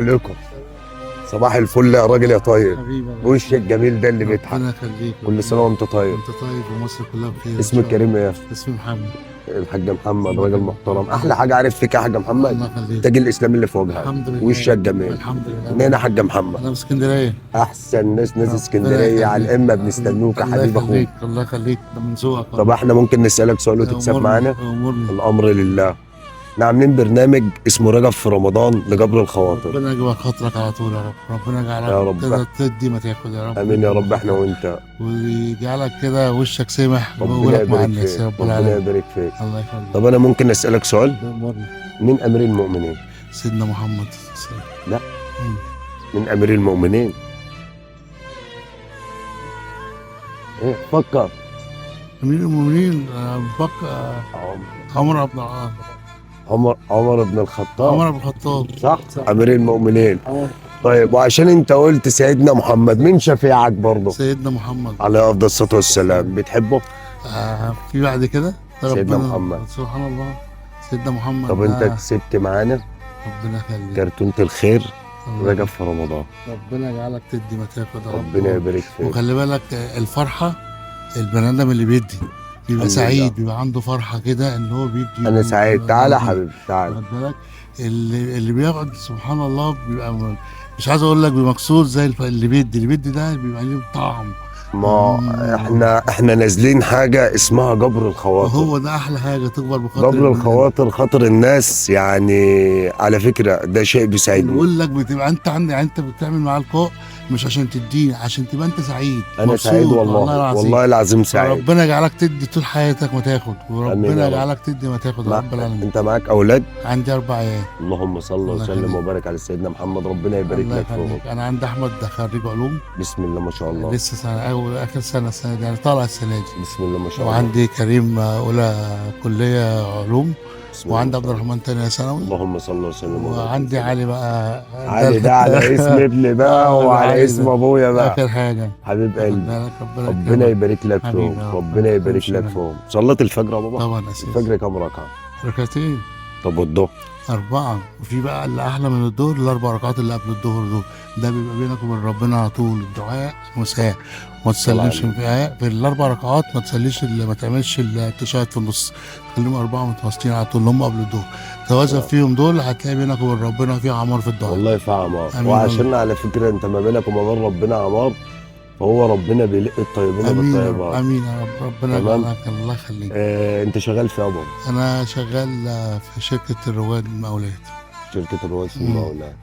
عليكم. صباح الفل يا راجل يا طيب. حبيبي وش الجميل ده اللي بيضحك؟ ربنا يخليك. كل سنة وانت طيب. انت طيب ومصر كلها بخير. اسمك الكريم ايه؟ اسمي محمد. الحاج محمد راجل محترم. احلى حاجة عارف فيك يا حاج محمد الله يخليك. تاج الاسلام اللي في وجهك. الحمد لله. وشك جميل. الحمد لله. منين يا حاج محمد؟ انا من اسكندرية. احسن ناس ربنا اسكندرية على يخليك. الامة بنستنوك يا الله حبيب اخوك. يخليك، الله يخليك، ده من ذوقك. طب احنا ممكن نسالك سؤال وتكسب أمرني، معانا؟ أمرني. الامر لله. احنا عاملين برنامج اسمه رجب في رمضان لجبر الخواطر. ربنا يجبر خاطرك على طول يا رب، ربنا يجعلك يا رب. كده تدي ما تاخد يا رب. امين يا رب. احنا وانت. ويجعلك كده وشك سمح ربنا ويقولك مع يبارك الناس فيك. يا رب ربنا العالمين. يبارك فيك. الله يخليك. طب انا ممكن اسالك سؤال؟ أمرني. مين امير المؤمنين؟ سيدنا محمد صلى الله عليه وسلم. لا. مين امير المؤمنين؟ ايه فكر. امير المؤمنين بكر، عمر بن عمر بن الخطاب. عمر بن الخطاب. صح؟ امير المؤمنين. طيب وعشان انت قلت سيدنا محمد، مين شفيعك برضه؟ سيدنا محمد عليه افضل الصلاة والسلام. بتحبه؟ في بعد كده سيدنا محمد. سبحان الله سيدنا محمد. طب انت كسبت معانا ربنا يخليك كرتونة الخير الله. رجب في رمضان. ربنا يجعلك تدي ما تاخد يا رب. ربنا يبارك فيك. وخلي بالك الفرحة البني ادم اللي بيدي بيبقى الحمد سعيد، لله. بيبقى عنده فرحه كده ان هو بيدي. انا سعيد. تعالى يا حبيبي تعالى. واخد بالك اللي بياخد سبحان الله بيبقى مش عايز اقول لك بيبقى مكسور زي اللي بيدي، اللي بيدي ده بيبقى ليه طعم. ما احنا نازلين حاجة اسمها جبر الخواطر. وهو ده احلى حاجة تكبر بخاطر جبر البني آدم. الخواطر، خاطر الناس يعني. على فكرة ده شيء بيساعدني. بيقول لك بتبقى انت عندي، يعني انت بتعمل معاه لقاء مش عشان تديه، عشان تبقى انت سعيد. انا مبسوط. سعيد والله، والله العظيم. والله العظيم سعيد. ربنا يجعلك تدي طول حياتك ما تاخد، آمين وربنا يا رب. يجعلك تدي ما تاخد يا رب العالمين. انت معاك اولاد؟ عندي 4 عيال. اللهم صل الله وسلم يخليك. وبارك على سيدنا محمد. ربنا يبارك الله لك فيهم. يخليك. انا عندي احمد ده خريج علوم. بسم الله ما شاء الله. لسه سنة اول اخر سنة السنة دي، يعني طالع السنة دي. بسم الله ما شاء الله. وعندي كريم اولى كليه علوم. بسم الله وعندي ما عبد شاء الله. الرحمن تانية ثانوي. اللهم صل وسلم وبارك. وعندي علي بقى. علي ده على اسم ابني بقى وعلى علي اسم ده. ابويا بقى. اخر حاجة. حبيب واخد قلبي. بالك؟ ربنا ربنا يكرمك. يبارك لك حبيبي فيهم. يا رب. ربنا يبارك أمشي لك أنا. فيهم. صليت الفجر يا بابا؟ طبعا اساسي. الفجر كام ركعة؟ ركعتين. طب والظهر؟ 4. وفي بقى اللي احلى من الظهر ال4 ركعات اللي قبل الظهر دول، ده بيبقى بينك وبين ربنا على طول الدعاء مساء. ما تسلمش في ال4 ركعات، ما تسليش، ما تعملش التشهد في النص، خليهم 4 متواصلين على طول اللي هم قبل الظهر. توازن فيهم دول هتلاقي بينك وبين ربنا في عمار في الدعاء. والله في عمار. آمين. وعشان على فكرة انت ما بينك وما بين ربنا عمار، فهو ربنا بيلق الطيبين امين يا رب. بالطيبات. امين يا رب. ربنا تمام. يجعلك. الله يخليك. انت شغال في ابو؟ انا شغال في شركة الرواد المقاولات. شركة الرواد في المقاولات.